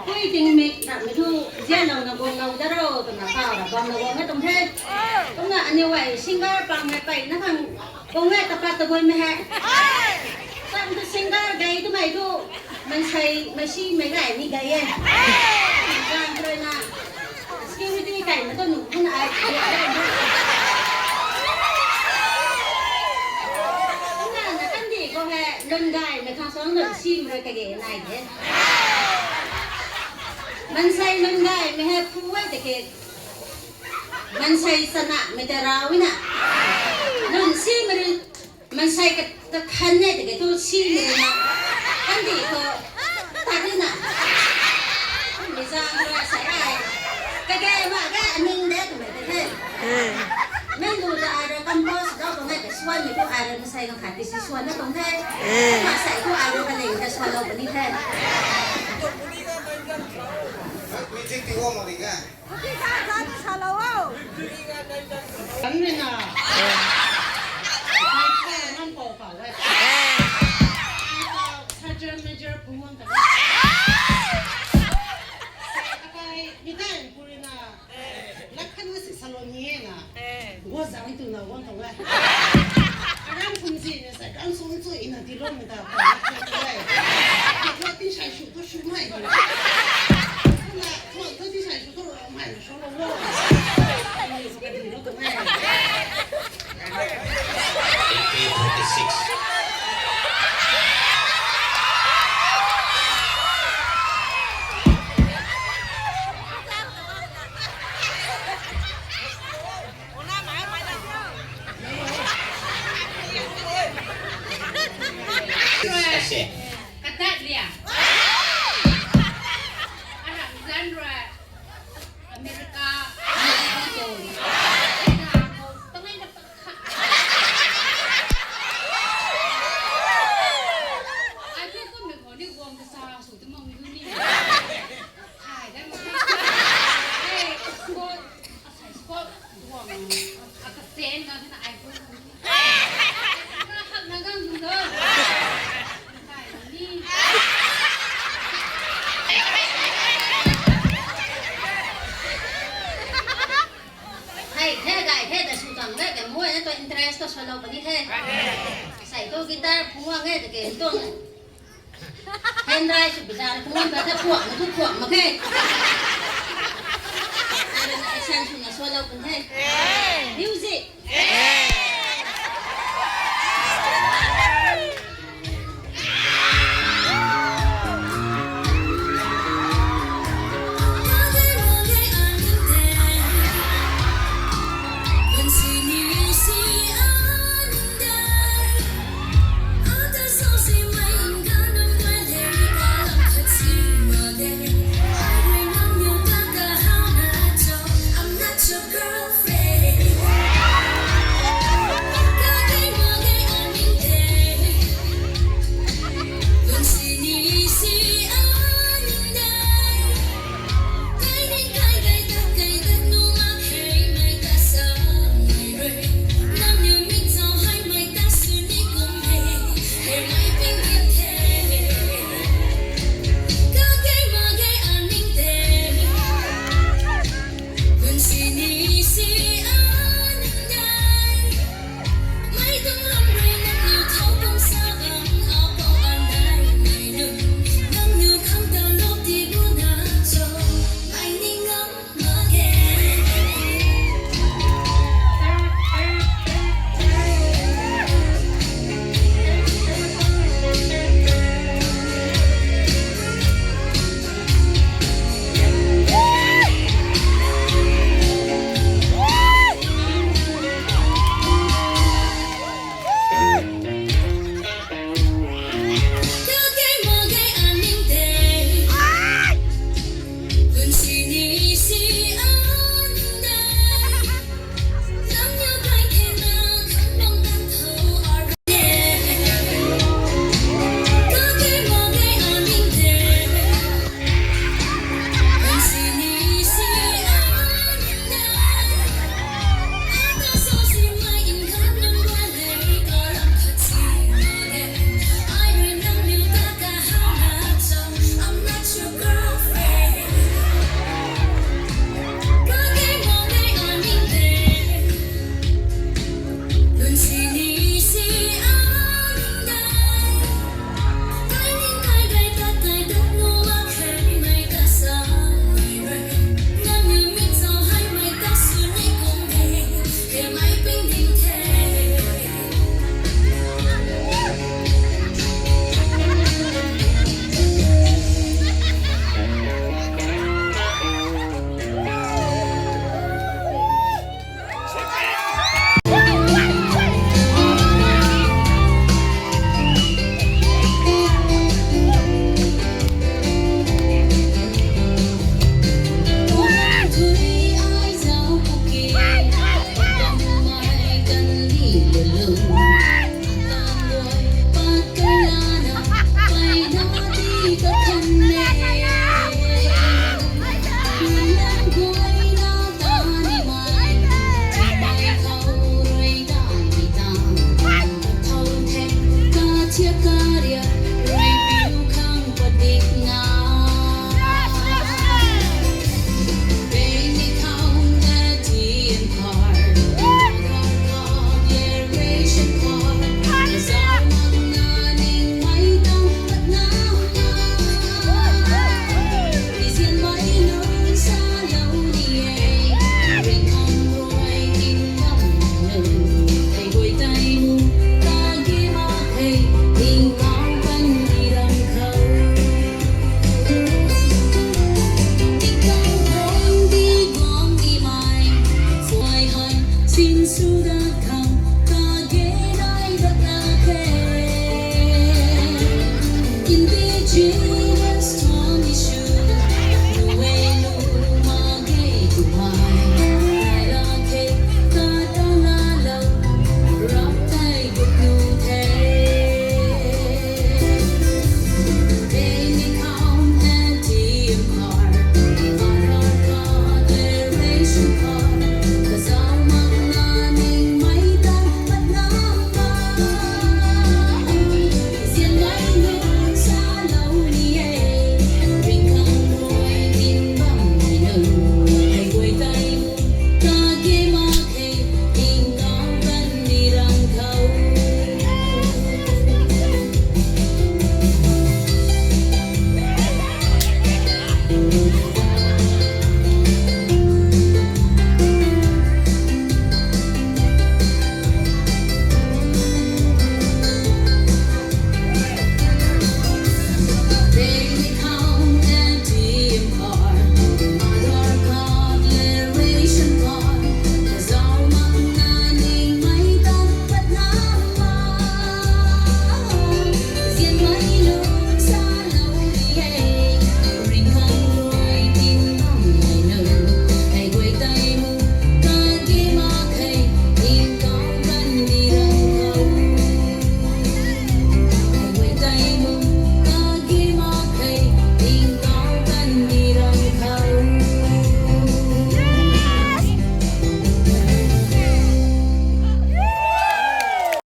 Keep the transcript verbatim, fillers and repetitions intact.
Pui tingmik ramhmei thu, zianlouna guanglou da ro, twna kaw ra bamna guang e tuang the. Kumna aniu guay singer pang hei peyna khang, kung e tapat taguaymei hei. Tam tu singer gay twmei thu, mansei, meisimei gay ni gay e. Zang khou ruina, security kaina tu nunc khou na ai. Kumna na kandih khou hei, lun gaymei khang suang lun simei rui kage nai de. Mansei lun gaymei hei phu e tiki. Mansei chanamei ta rau na. Lun simei rui, mansei ka, kakhan e tiki thu simei rui na. Kandih khou, tat rui na. Mi zang rui sa ai. Kage ma ge aning de twmei tei the. Mei lu ta ai rui compose dau tuang e, kasuanmei thu ai rui mansei khang khat tei si suan na tuang the. Masei thu ai rui kaling ta suanlou puni the. Music ti guang mak ding e. Kan rui na. Kan pou kau e. Sergeant Major Phungwang ta. Akai, mi tei pu rui na. Lat khat na si salou ni e na. Guazang twna guang tuang e. Aram kum si ni sa kan sung chu ina tiloumei ta. Lat khat tu e. Lat khat ti sai sw tu swmei ni. Kumna, tu ti sai sw tu ramei na swlou o. Ani sw ka tilou tuang e. Fifty, thirty-six. Katat lia. Aram zan rui. America. America. Tangai na pa. Ai tu kum ni khou ni guang ta sa sw tu mang ni. Hai da ma. Hey, sport. Asai sport guang. Aka sen ga na ai tu. Ka hak na gang tu do. Kai ni. Hei, the gay the ta sw tang de, ka muai na tu interest tu swlou puni the. Sai tu guitar phungwang e ta ke tuang. Henrai sw bizar phungwang ta the, phuak na thu phuak mak khe.